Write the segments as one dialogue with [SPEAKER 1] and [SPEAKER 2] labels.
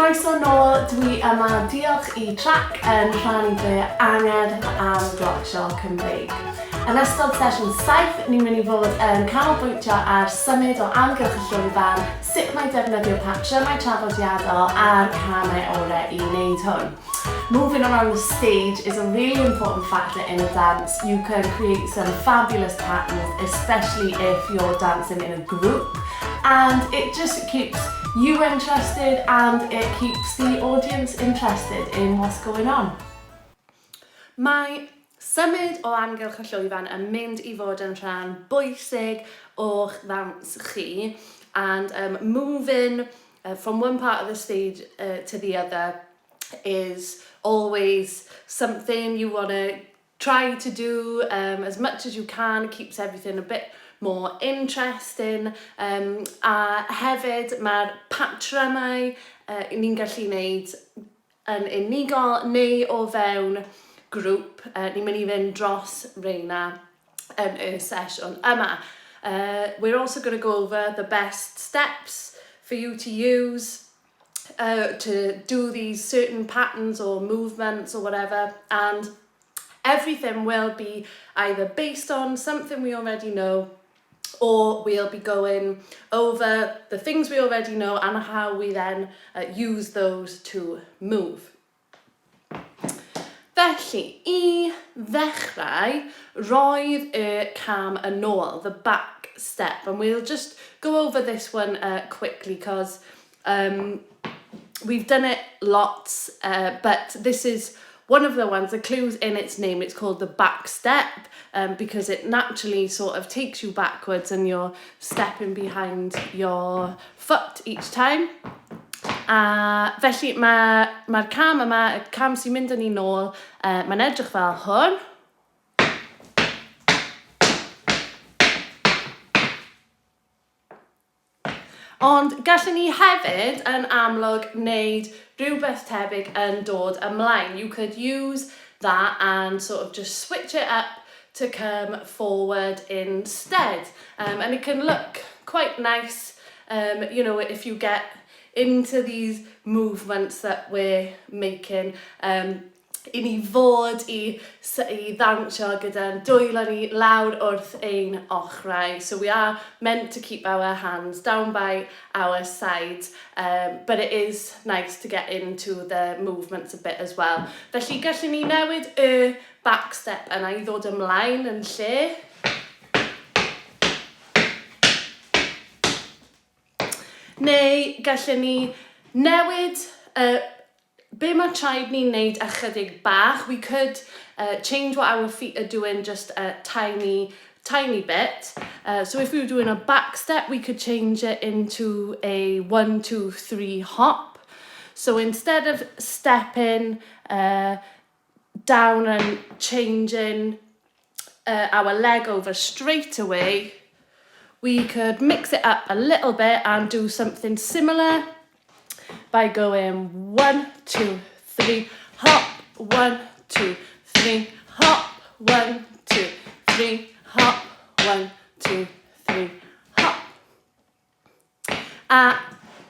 [SPEAKER 1] Croeso nôl, dwi yma diolch i Trac yn rhannu fy angerdd am glocsio Cymreig. Yn ystod sesiwn 7, ni'n mynd i fod yn canolbwyntio ar symud o amgylch y llwyfan, sut mae defnyddio patrymau traddodiadol a'r camau orau i wneud hwn. Moving around the stage is a really important factor in a dance. You can create some fabulous patterns, especially if you're dancing in a group. And it just keeps you interested and it keeps the audience interested in what's going on. Mae symud o amgylch y llwyfan yn mynd i fod yn rhan bwysig o'ch ddawns chi and um, moving from one part of the stage to the other is always something you want to try to do um, as much as you can, it keeps everything a bit more interesting. Um, a hefyd mae'r patrymau uh, ni'n gallu wneud yn unigol neu o fewn grŵp. Uh, ni'n mynd i fynd dros reina yn y sesiwn yma. Uh, we're also going to go over the best steps for you to use uh, to do these certain patterns or movements or whatever and everything will be either based on something we already know or we'll be going over the things we already know and how we then uh, use those to move. Felly, i ddechrau, roedd y cam yn ôl, the back step, and we'll just go over this one uh, quickly because um, we've done it lots, uh, but this is one of the ones, the clue's in its name, it's called the back step um, because it naturally sort of takes you backwards and you're stepping behind your foot each time. A felly mae'r mae cam yma, y cam sy'n mynd â ni nôl, uh, mae'n edrych fel hwn. Ond gallwn ni hefyd yn amlwg wneud rhywbeth tebyg yn dod ymlaen. You could use that and sort of just switch it up to come forward instead. Um, and it can look quite nice, um, you know, if you get into these movements that we're making. Um, i ni fod i, i ddawnsio gyda'n dwylo ni lawr wrth ein ochrau. So we are meant to keep our hands down by our sides, um, but it is nice to get into the movements a bit as well. Felly gallwn ni newid y back step yna i ddod ymlaen yn lle. Neu gallen ni newid y be mae traed ni'n neud ychydig bach. We could uh, change what our feet are doing just a tiny, tiny bit. Uh, so if we were doing a back step, we could change it into a one, two, three hop. So instead of stepping uh, down and changing uh, our leg over straight away, we could mix it up a little bit and do something similar by going one, two, three, hop, one, two, three, hop, one, two, three, hop, one, two, three, hop. A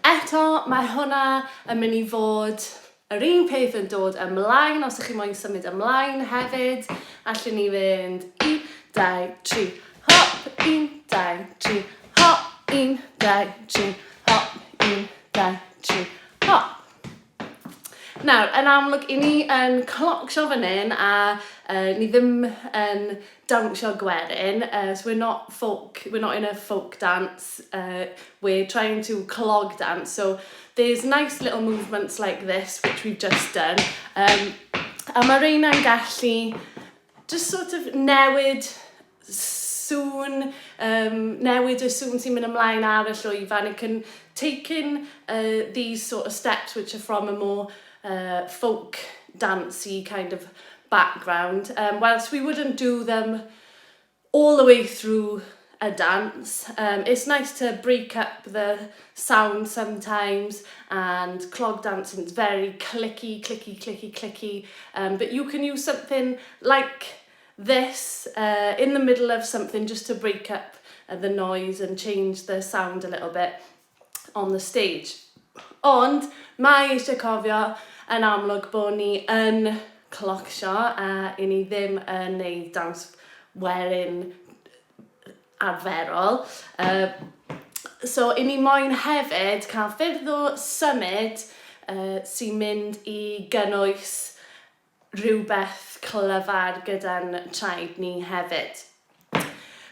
[SPEAKER 1] eto, mae hwnna yn mynd i fod yr un peth yn dod ymlaen, os ydych chi moyn symud ymlaen hefyd, allwn ni fynd 1, 2, 3, hop, 1, 2, 3, hop, 1, 2, 3, hop, 1, 2, 3, hop. Nawr, yn amlwg, i ni yn clocsio fan hyn a uh, ni ddim yn dawnsio gwerin, uh, so we're not folk, we're not in a folk dance, uh, we're trying to clog dance, so there's nice little movements like this, which we've just done, um, a mae reina'n gallu just sort of newid sŵn, um, newid y sŵn sy'n mynd ymlaen ar y llwyfan. It can take in uh, these sort of steps which are from a more uh, folk dancey kind of background. Um, whilst we wouldn't do them all the way through a dance, um, it's nice to break up the sound sometimes and clog dancing is very clicky, clicky, clicky, clicky. Um, but you can use something like this uh, in the middle of something just to break up uh, the noise and change the sound a little bit on the stage. Ond mae eisiau cofio yn amlwg bod ni yn clocsio a 'y ni ddim yn neud dawns werin arferol. Yy so 'y ni moyn hefyd cael ffyrdd o symud yy sy'n mynd i gynnwys rhywbeth clyfar gyda'n traed ni hefyd.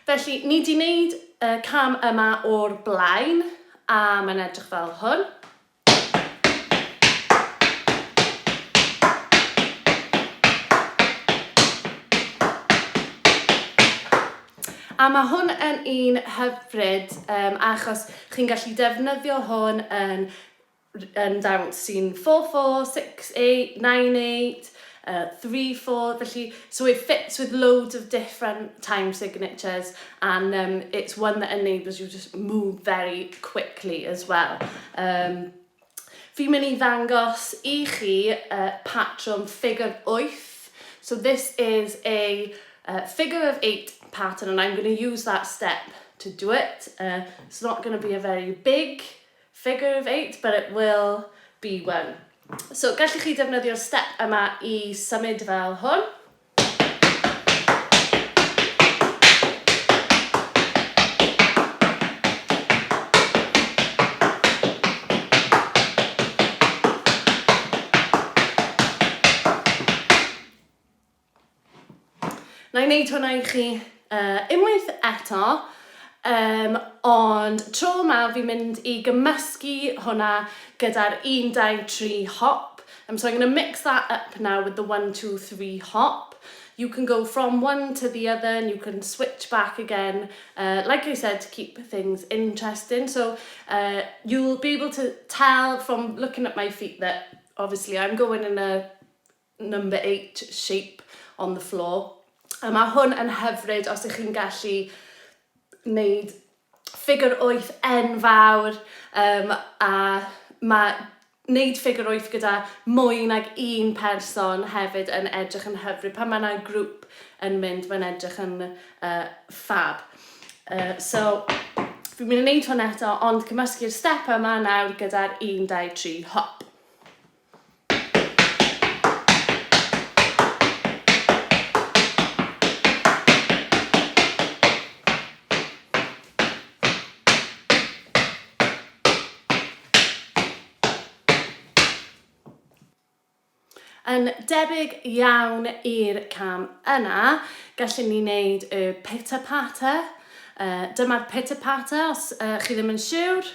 [SPEAKER 1] Felly, ni 'di wneud y cam yma o'r blaen, a mae'n edrych fel hwn. A mae hwn yn un hyfryd um, achos chi'n gallu defnyddio hwn yn yn dawns sy'n 4 4, 6 8, 9 8, 3 4, felly so it fits with loads of different time signatures and um, it's one that enables you to move very quickly as well. Um, fi'n mynd i ddangos i chi patrwm figure 8. So this is a figure of 8 pattern and I'm going to use that step to do it. It's not going to be a very big Figure of eight, but it will be one. So, gallwch chi defnyddio'r step yma i symud fel hwn. Na i wneud hwnna i chi uh, unwaith eto, um, ond tro yma fi'n mynd i gymysgu hwnna gyda'r 1, 2, 3 hop. So I'm going to mix that up now with the 1, 2, 3 hop. You can go from one to the other and you can switch back again, uh, like I said, to keep things interesting. So uh, you'll be able to tell from looking at my feet that obviously I'm going in a number 8 shape on the floor. A mae hwn yn hyfryd os ych chi'n gallu wneud ffigur wyth enfawr um, a mae wneud ffigur wyth gyda mwy nag un person hefyd yn edrych yn hyfryd. Pan mae yna grŵp yn mynd, mae'n edrych yn uh, fab. Uh, so, fi'n mynd i wneud hwn eto, ond cymysgu'r step yma nawr gyda'r 1, 2, 3, hop. Yn debyg iawn i'r cam yna, gallwn ni wneud y pitter-patter. Uh, dyma'r pitter-patter, os uh, chi ddim yn siwr.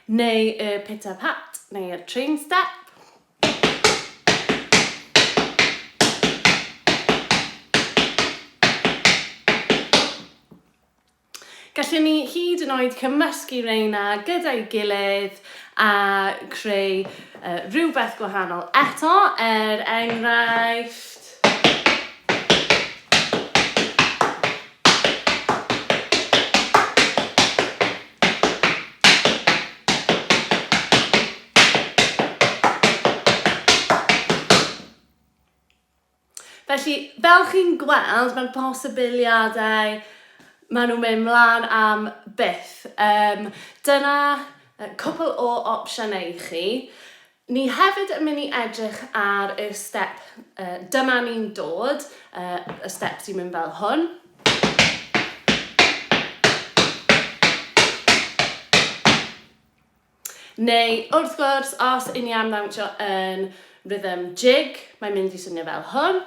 [SPEAKER 1] Neu y pitter-pat, neu'r train step. Gallwn ni hyd yn oed cymysgu reina gyda'i gilydd a creu uh, rhywbeth gwahanol eto, er enghraifft... Felly, fel chi'n gweld, mae'r posibiliadau, maen nhw'n mynd mlaen am byth. Um, dyna cwpl o opsiynau i chi. Ni hefyd yn mynd i edrych ar y step uh, dyma ni'n dod, uh, y step sy'n mynd fel hwn. Neu, wrth gwrs, os 'y ni am ddawnsio yn rhythm jig, mae'n mynd i swnio fel hwn.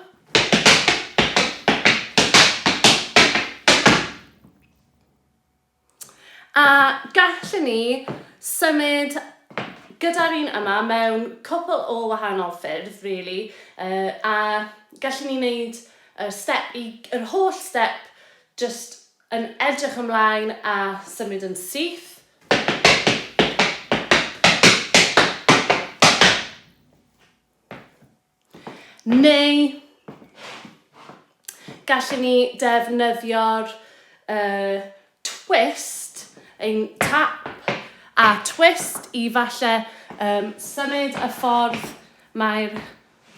[SPEAKER 1] A gallwn ni symud gyda'r un yma mewn cwpl o wahanol ffyrdd, really, uh, a gallwn ni wneud y step i, yr holl step just yn edrych ymlaen a symud yn syth. Neu gallwn ni defnyddio'r uh, twist, ein tap a twist i falle um, symud y ffordd mae'r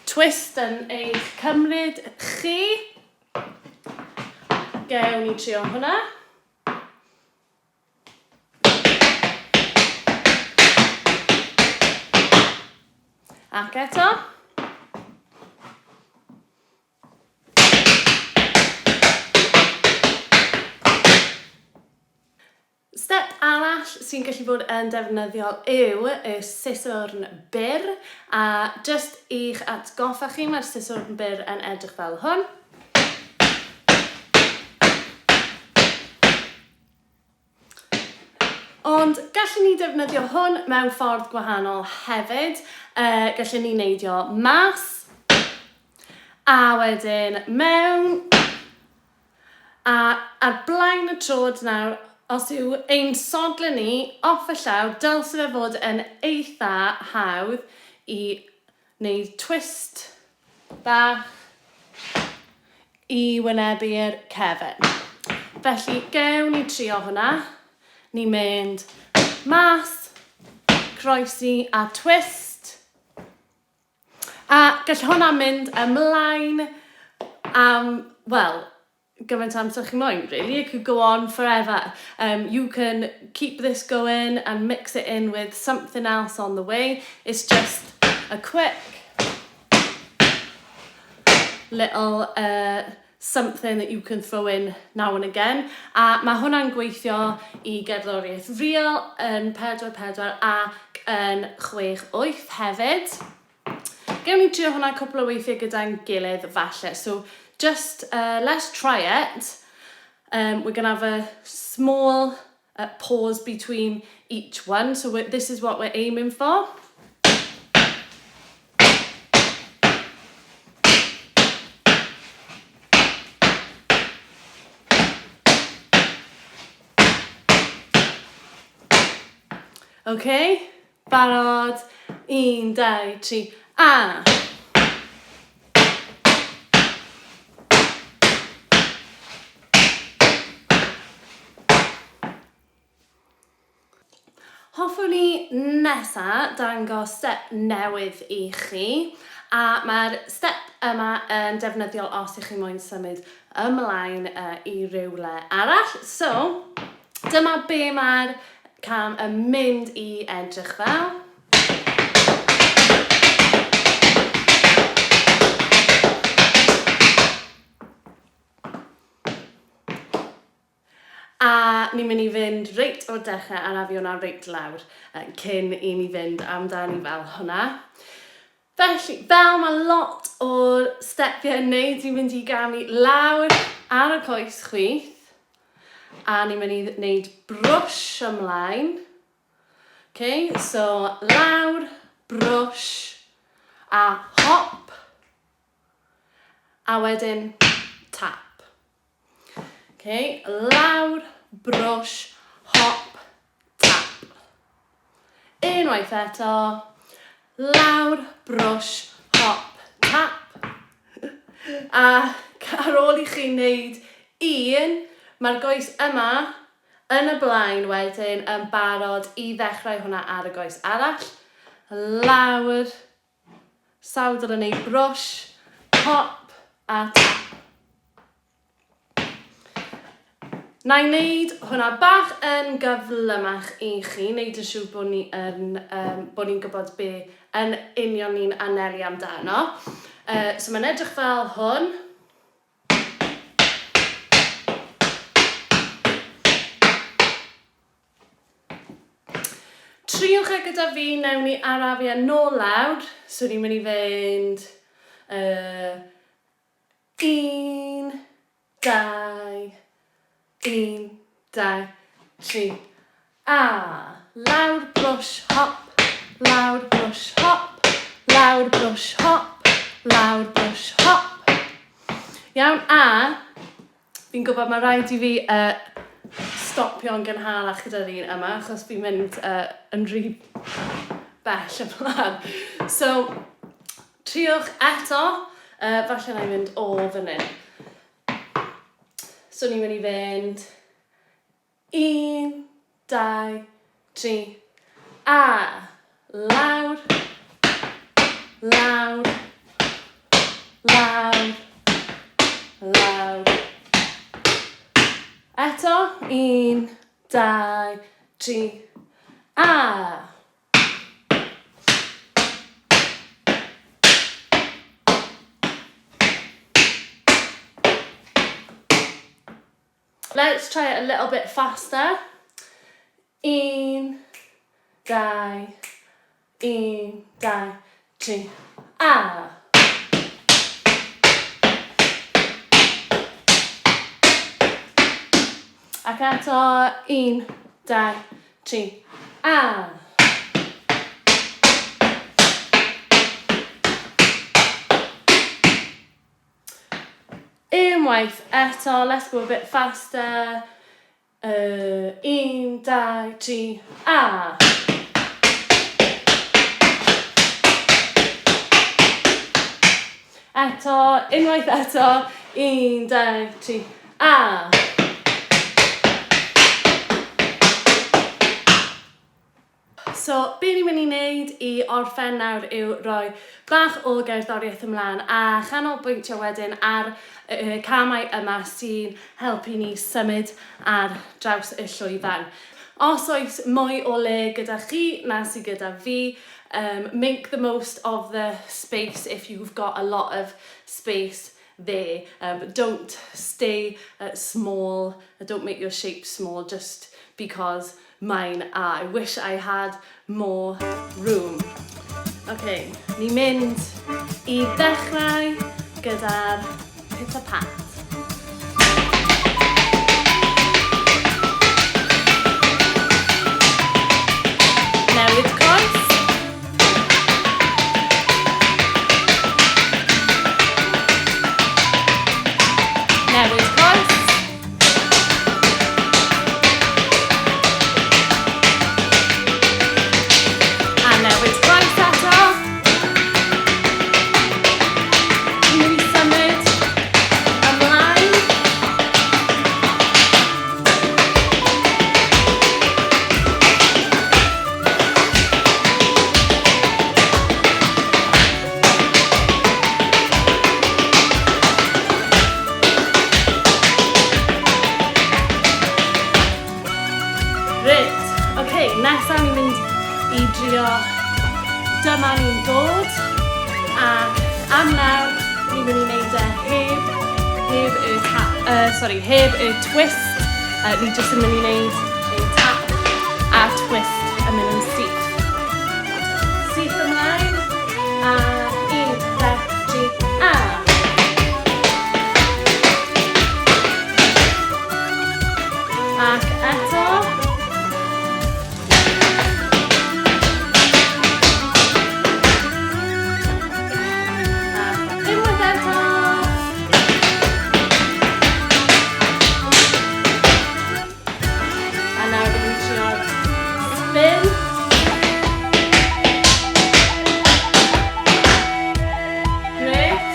[SPEAKER 1] twist yn eich cymryd chi. Gewn ni trio hwnna. Ac eto. Step arall sy'n gallu bod yn defnyddiol yw y siswrn byr, a jyst i'ch atgoffa chi, mae'r siswrn byr yn edrych fel hwn. Ond gallwn ni defnyddio hwn mewn ffordd gwahanol hefyd. Gallwn ni neidio mas, a wedyn mewn, A ar blaen y troed nawr, os yw ein sodle ni off y llawr, dylse fe fod yn eitha hawdd i wneud twist bach i wynebu'r cefn. Felly, gewn ni trio hwnna. Ni'n mynd mas, croesi a twist. A gall hwnna mynd ymlaen am, wel, gymaint o amser chi moyn, really. It could go on forever. You can keep this going and mix it in with something else on the way. It's just a quick little something that you can throw in now and again. A mae hwnna'n gweithio i gerddoriaeth real yn 4-4 ac yn 6-8 hefyd. Gewn ni trio hwnna cwpl o weithiau gyda'n gilydd falle. So just let's try it. We're gonna have a small pause between each one. So this is what we're aiming for. OK, barod. 1, 2, 3, a! Hoffwn i nesa dangos step newydd i chi, a mae'r step yma yn defnyddiol os ych chi moyn symud ymlaen i rywle arall. So, dyma be mae'r cam yn mynd i edrych fel. A ni'n mynd i fynd reit o'r dechrau arafu hwnna reit lawr cyn i ni fynd amdani fel hwnna. Felly, fel mae lot o'r stepiau yn neud, ni'n mynd i gamu lawr ar y coes chwith a ni'n mynd i wneud brwsh ymlaen. Okay, so lawr, brwsh a hop a wedyn tap. Okay, lawr, brwsh, hop, tap. Unwaith eto, lawr, brwsh, hop, tap. A ar ôl i chi wneud un, mae'r goes yma yn y blaen wedyn yn barod i ddechrau hwnna ar y goes arall. Lawr, Sawdl yn ei brwsh, pop a tap. Na i wneud hwnna bach yn gyflymach i chi, wneud yn siŵr bod ni yn, um, bod ni'n gwybod be yn union ni'n anelu amdano. So mae'n edrych fel hwn. Triwch e gyda fi, newn ni arafu e nôl lawr. So ni'n mynd i fynd 1, 2, 1, 2, 3, a! Lawr, brwsh, hop, lawr, brwsh, hop, lawr, brwsh, hop, lawr, brwsh, hop. Iawn, a Fi'n gwybod mae rhaid i fi stopio'n gynharach gyda'r un yma achos fi'n mynd yn rhy bell ymlaen. So, triwch eto, falle na i fynd o fan hyn. So ni'n mynd i fynd 1, 2, 3, a! Lawr, lawr, lawr, lawr. Eto, 1, 2, 3, a! Let's try it a little bit faster. 1, 2, 1, 2, 3, a! Ac eto, 1, 2, 3, a! Unwaith eto, let's go a bit faster. 1, 2, 3, a! Eto, unwaith eto, 1, 2, 3, a! So, be ni'n mynd i wneud i orffen nawr yw rhoi bach o gerddoriaeth ymlaen a chanolbwyntio wedyn ar y camau yma sy'n helpu ni symud ar draws y llwyfan. Os oes mwy o le gyda chi na sydd gyda fi, make the most of the space if you've got a lot of space there. Don't stay small, don't make your shape small just because mine are. I wish I had more room. Ok, ni'n mynd i ddechrau gyda'r pitter pat. Newid coes. Newid coes. A newid coes eto. Ni'n mynd i symud ymlaen. Reit, oce, okay, nesaf ni'n mynd i drio dyma ni'n dod ac am nawr ni'n mynd i wneud e heb y tap, sorry, heb y twist. Ni jyst yn mynd i wneud ein tap a twist yn mynd yn syth. Syth ymlaen, a 1, 2, 3, a! Ac eto. Ac unwaith eto. A nawr byddwn ni'n trio spin. Great.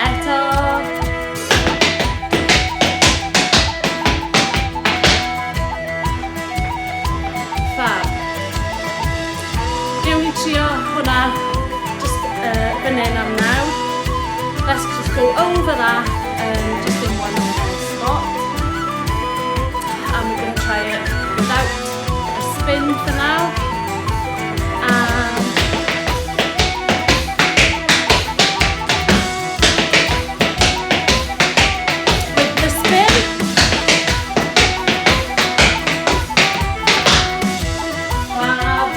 [SPEAKER 1] Eto. Fab. Gewn ni trio hwnna just fan hyn am nawr. Let's just go over that just in one spot. And we're going to try it without a spin for now. And with the spin. Fab.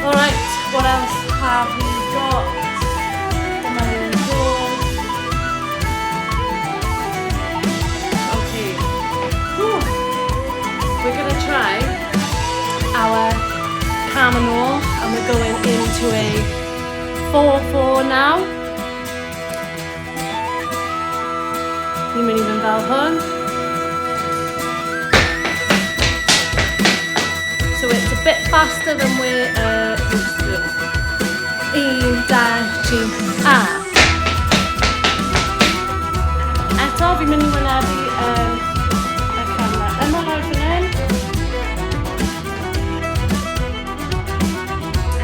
[SPEAKER 1] All right, what else have we got? Dyma ni'n dod. Okay. Whew. We're gonna try our cam yn ôl and we're going into a 4-4 now. Ni'n mynd i fynd fel hwn. So it's a bit faster than we're used to. 1, 2, 3, a. Eto, fi'n mynd i wynebu y camera yma lawr fan hyn.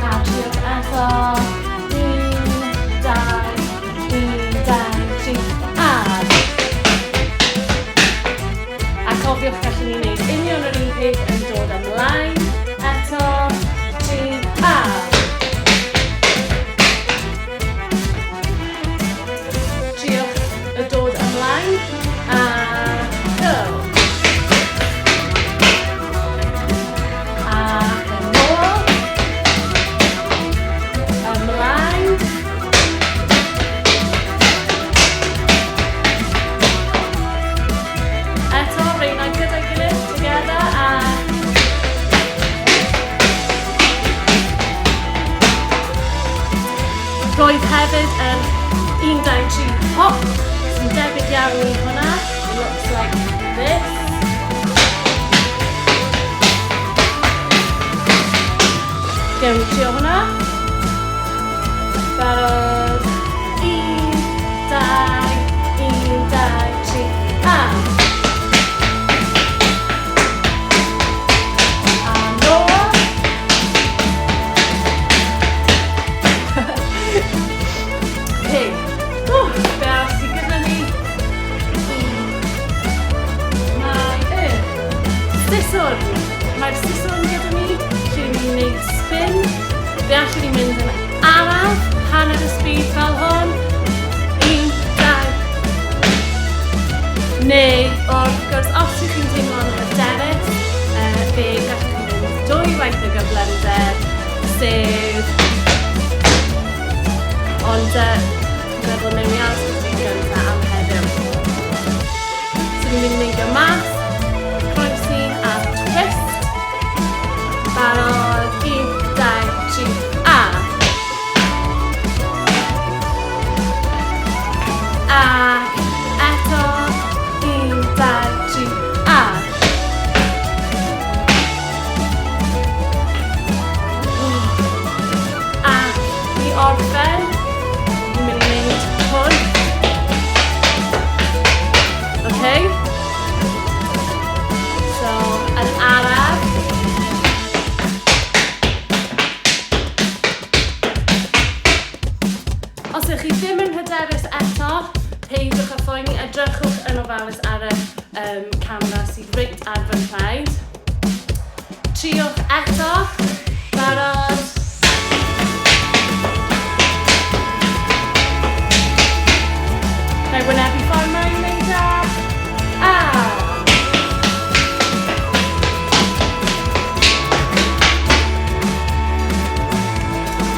[SPEAKER 1] A trio eto. 1, 2, 1, 2, 3, a. gwrs, os ydych chi'n teimlo'n hyderus, fe gallwch chi fynd dwy waith o gyflymder, sef... Ond dwi'n meddwl newn ni aros gyda'r un gyntaf am heddiw. So ni'n mynd i neidio mas, croesi a twist. Barod, 1, 2, 3, a! Ac eto, 1, 2, 3, a! Ac i orffen, ni'n mynd i wneud hwn. Okay? So, yn araf. Os ydych chi ddim yn hyderus eto, peidiwch â phoeni, edrychwch yn ofalus ar y um, camera sydd reit ar fy nhraed. Triwch eto. Barod. Na i wynebu ffordd mae'n wneud e. A!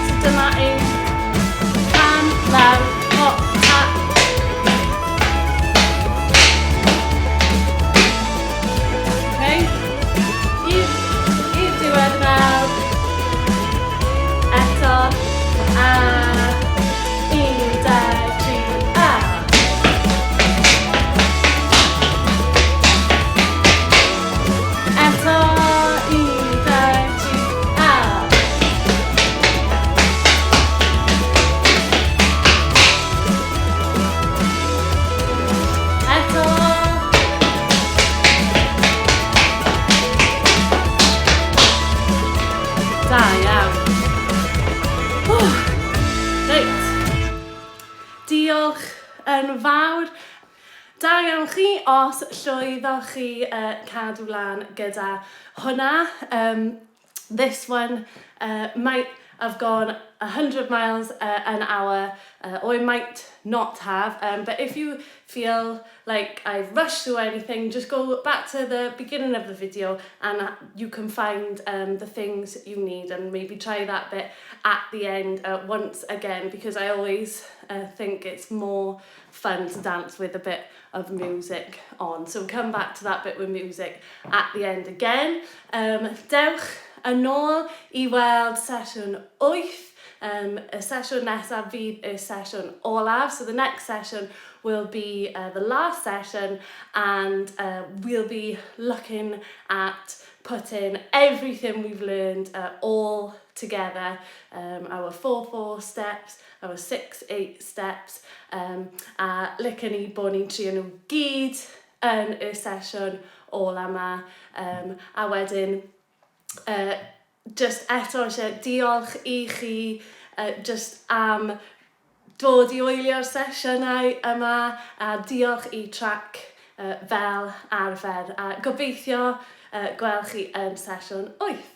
[SPEAKER 1] So dyma ein cam lawr hop tap. Okay. I'r i'r diwedd nawr. Eto. A 1, 2, 3, a. Eto, 1, 2, 3, a. Eto. Da iawn. Reit. Diolch yn fawr. Da iawn chi os llwyddoch chi uh, cadw lan gyda hwnna. Um, this one uh, might have gone 100 miles an hour or it might not have but if you feel like I've rushed through anything just go back to the beginning of the video and you can find um, the things you need and maybe try that bit at the end uh, once again because I always uh, think it's more fun to dance with a bit of music on. So come back to that bit with music at the end again. Um, dewch yn ôl i weld sesiwn 8. Um, y sesiwn nesaf fydd y sesiwn olaf. So the next session will be uh, the last session and uh, we'll be looking at putting everything we've learned uh, all together, um, our 4-4 steps, our 6-8 steps, um, a licen i bod ni'n trio nhw gyd yn y sesiwn ola 'ma. Um, a wedyn, uh, just eto eisiau diolch i chi uh, just am dod i wylio'r sesiynau yma a diolch i Trac uh, fel arfer a gobeithio uh, gweld chi yn sesiwn 8.